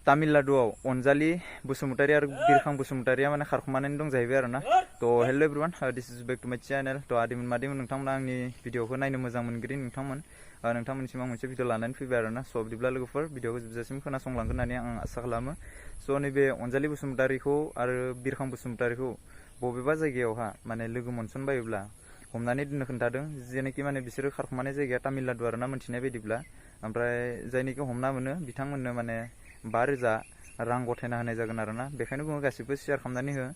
तामिलनाडुआव अनजालि बसुमतारी आरो बिरखां बसुमतारिया माने खारखुमानानै दं जाहैबाय आरोना। तो hello everyone, this is back to my channel. तो आदिमोन मादिमोन नोंथांमोना आंनि भिडिअखौ नायनो मोजां मोनगिरि नोंथांमोननिसिम आं मोनसे भिडिअ लानानै फैबाय आरोना। स' बिदिब्ला लोगोफोर भिडिअखौ जोबजासिम खोनासंलांगोन होननानै आं आसा खालामो। स' नैबे अनजालि बसुमतारिखौ आरो बिरखां बसुमतारिखौ बबेबा जायगायावहा माने लोगो मोनसनबायोब्ला हमनानै दोननो खोन्थादों, जेनाखि माने बिसोरो खारखुमानाय जायगाया तामिलनाडु आरोना मोनथिनाय बायदिब्ला। ओमफ्राय जायनिखि हमना मोनो बिथांमोननो माने 5,000 रां गथायना होनाय जागोन आरोना। बेखायनो बुङो गासिबो शेयार खालामनानै हो,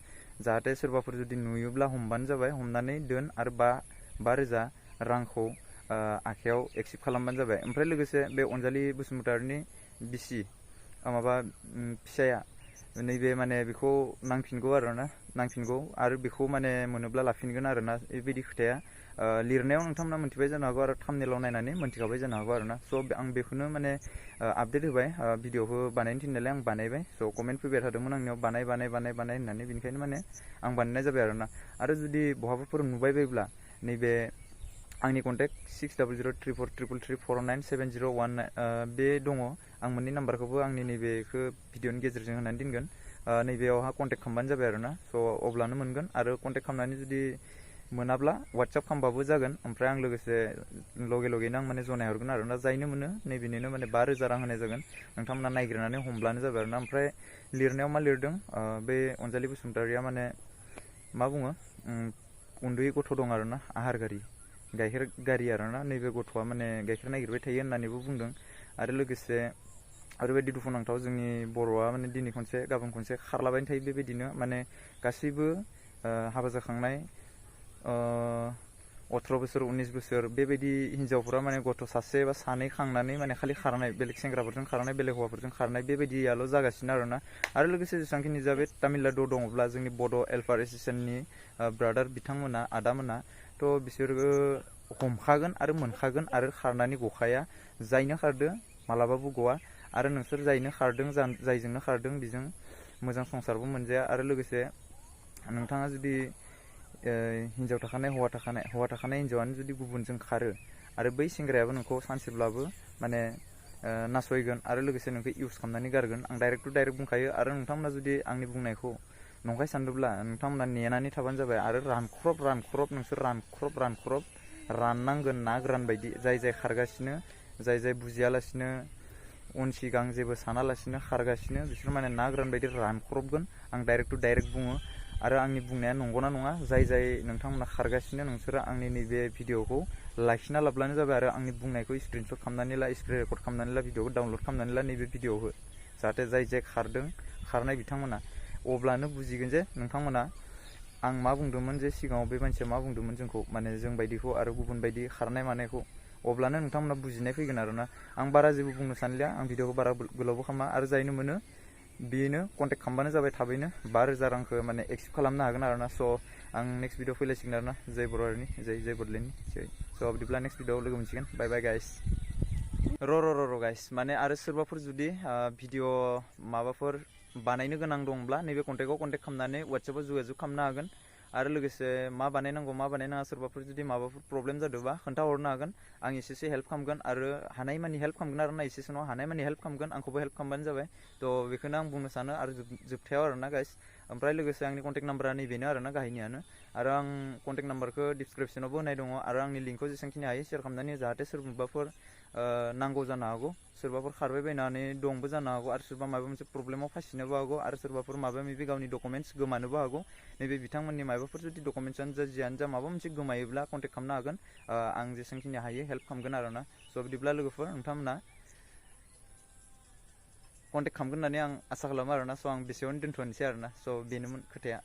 जाहाथे सोरबाफोर जुदि नुयोब्ला हमबानो जाबाय, हमनानै दोन आरो 5,000 रांखौ आखायाव एक्सेप्ट खालामबानो जाबाय। ओमफ्राय लोगोसे बे अनजालि बसुमतारिनि बिसि माबा फिसाया नैबे माने बेखौ नांफिनगौ आरो बेखौ माने मोनोब्ला लाफिनगोन आरोना। बेबायदि खोथाया लिरनायाव नोंथांमोना मोनथिबाय जानो हागौ आरो थाम्बनेलाव नायनानै मोनथिखाबाय जानो हागौ आरोना। स' आं बेखौनो माने आपडेट होबाय, भिडिअखौ बानायनो थिननायलाय आं बानायबाय। स' कमेन्ट फैबाय थादोंमोन आंनियाव बानाय होननानै, बेनिखायनो माने आं बानायनाय जाबाय आरोना। आरो जुदि बहाबाफोर नुबाय बायोब्ला नैबे आंनि कन्टेक्ट 60003433349701 बे दङ। आं मोननै नाम्बारखौबो आंनि नैबेखौ भिडिअनि गेजेरजों होनानै दोनगोन। नैबेयावहा कन्टेक्ट खालामबानो जाबाय आरोना। स' अब्लानो मोनगोन। आरो कन्टेक्ट खालामनानै जुदि मोनाब्ला वाट्सएप खालामबाबो जागोन। ओमफ्राय आं लोगोसे लगेनो आं माने जनाय हरगोन आरोना। जायनो मोनो नैबेनिनो माने 5,000 रां होनाय जागोन। नोंथांमोना नायग्रोनानै हमब्लानो जाबाय आरोना। ओमफ्राय लिरनायाव मा लिरदों, बे अनजालि बसुमतारिया माने मा बुङो, उन्दै गथ' दं आरोना, आहार गाइखेर गारि आरोना। नैबे गथ'आ माने गाइखेर नागिरबाय थायो होननानैबो बुंदों। आरो लोगोसे ओरैबायदि दुखुनांथाव, जोंनि बर'आ माने दिनै खनसे गाबोन खनसे खारलाबायनो थायो। बेबायदिनो माने गासैबो हाबा जाखांनाय 18 बोसोर 19 बोसोर बेबायदि हिन्जावफोरा माने गथ' सासे बा सानै खांनानै माने खालि खारनाय, बेलेग सेंग्राफोरजों खारनाय, बेलेग हौवाफोरजों खारनाय, बेबायदियाल' जागासिनो आरोना। आरो लोगोसे जेसेबांखिनि जा बे तामिलनाडुआव दङब्ला जोंनि बड' वेलफेयार एस'सिएशननि ब्रादार बिथांमोना, आदामोना, थ' बिसोरो हमखागोन आरो मोनखागोन आरो खारनानै गखाया। जायनो खारदो मालाबाबो गवा। आरो नोंसोर जायनो खारदों, जायजोंनो खारदों बेजों मोजां संसारबो मोनजाया। आरो लोगोसे नोंथाङा जुदि हिन्जाव थाखानाय हौवा थाखानाय हिन्जावानो जुदि गुबुनजों खारो आरो बै सेंग्रायाबो नोंखौ सानसेब्लाबो माने नासयगोन आरो लोगोसे नोंखौ इउस खालामनानै गारगोन। आं डाइरेक्ट टु डाइरेक्ट बुंखायो। आरो नोंथांमोना जुदि आंनि बुंनायखौ नंखाय सानदोंब्ला नोंथांमोना नेनानै थाबानो जाबाय। आरो नोंसोर रानख्रब राननांगोन ना गोरान बायदि। जाय खारगासिनो, जाय बुजियालासिनो, उन सिगां जेबो सानालासिनो खारगासिनो, बिसोर माने ना गोरान बायदि रानख्रबगोन। आं डाइरेक्ट टु डाइरेक्ट बुङो। आरो आंनि बुंनाया नंगौना नङा, जाय नोंथांमोना खारगासिनो, नोंसोरो आंनि नैबे भिडिअखौ लाखिना लाब्लानो जाबाय। आरो आंनि बुंनायखौ स्क्रिनशट खालामनानै ला, स्क्रिन रेकर्ड खालामनानै ला, भिडिअखौ डाउनलड खालामनानै ला नैबे भिडिअआव हो। जाहाथे जाय खारनाय बिथांमोना अब्लानो बुजिगोन जे नोंथांमोना आं मा बुंदोंमोन, जे सिगाङाव बे मानसिया मा बुंदोंमोन जोंखौ, माने जों बायदिखौ आरो गुबुन बायदि खारनाय मानायखौ। अब्लानो नोंथांमोना बुजिनाय फैगोन आरोना। आं बारा जेबो बुंनो सानलिया, आं भिडिअखौ बारा गोलावबो खालामा। आरो जायनो मोनो बेनो कन्टेक्ट खालामबानो जाबाय। थाबैनो 5,000 रांखौ माने एक्सेप्ट खालामनो हागोन आरोना। स' आं नेक्स्ट भिडिअ फैलायसिगोन आरोना। जय बर' हारिनि जय बड'लेण्डनि जय। स' बिदिब्ला नेक्स्ट भिडिअआव लोगो मोनसिगोन। बाय बाय गाइस। र' गाइस, माने आरो सोरबाफोर जुदि भिडिअ माबाफोर बानायनो गोनां दंब्ला नैबे कन्टेक्टआव कन्टेक्ट खालामनानै वाट्सएपआव जगाजग खालामनो हागोन। आरो लोगोसे मा बानायनांगौ मा बानायनाङा, सोरबाफोर जुदि माबाफोर प्रब्लेम जादोंबा खोन्थाहरनो हागोन। आं एसेसो हेल्प खालामगोन आरो हानायमानि हेल्प खालामगोन आरोना। एसेसो नङा, हानायमानि हेल्प खालामगोन। आंखौबो हेल्प खालामबानो जाबाय। थ' बेखौनो आं बुंनो सानो। आरो जोबथायाव आरोना गाइस, ओमफ्राय लोगोसे आंनि कन्टेक्ट नाम्बारा नैबेनो आरोना, गाहायनियानो। आरो आं कन्टेक्ट नाम्बारखौ डिसक्रिपसनावबो होनाय दङ। आरो आंनि लिंकखौ जेसेबांखिनि हायो शेयार खालामनानै, जाहाथे सोरबाफोर नांगौ जानो हागौ, सोरबाफोर खारबाय बायनानै दंबो जानो हागौ, आरो सोरबा माबा मोनसे प्रब्लेमाव फासिनोबो हागौ, आरो सोरबाफोर माबा माबि गावनि डकुमेन्टस गोमानोबो हागौ। नैबे बिथांमोननि माबाफोर जुदि डकुमेन्टसानो जा जियानो जा माबा मोनसे गोमायोब्ला कन्टेक्ट खालामनो हागोन। आं जेसेबांखिनि हायो हेल्प खालामगोन आरोना। स' बिदिब्ला लोगोफोर नोंथांमोना कन्टेक्ट खालामगोन होननानै आं आसा खालामो आरोना। स' आं बेसेयावनो दोन्थ'नोसै आरोना। स' बेनोमोन खोथाया।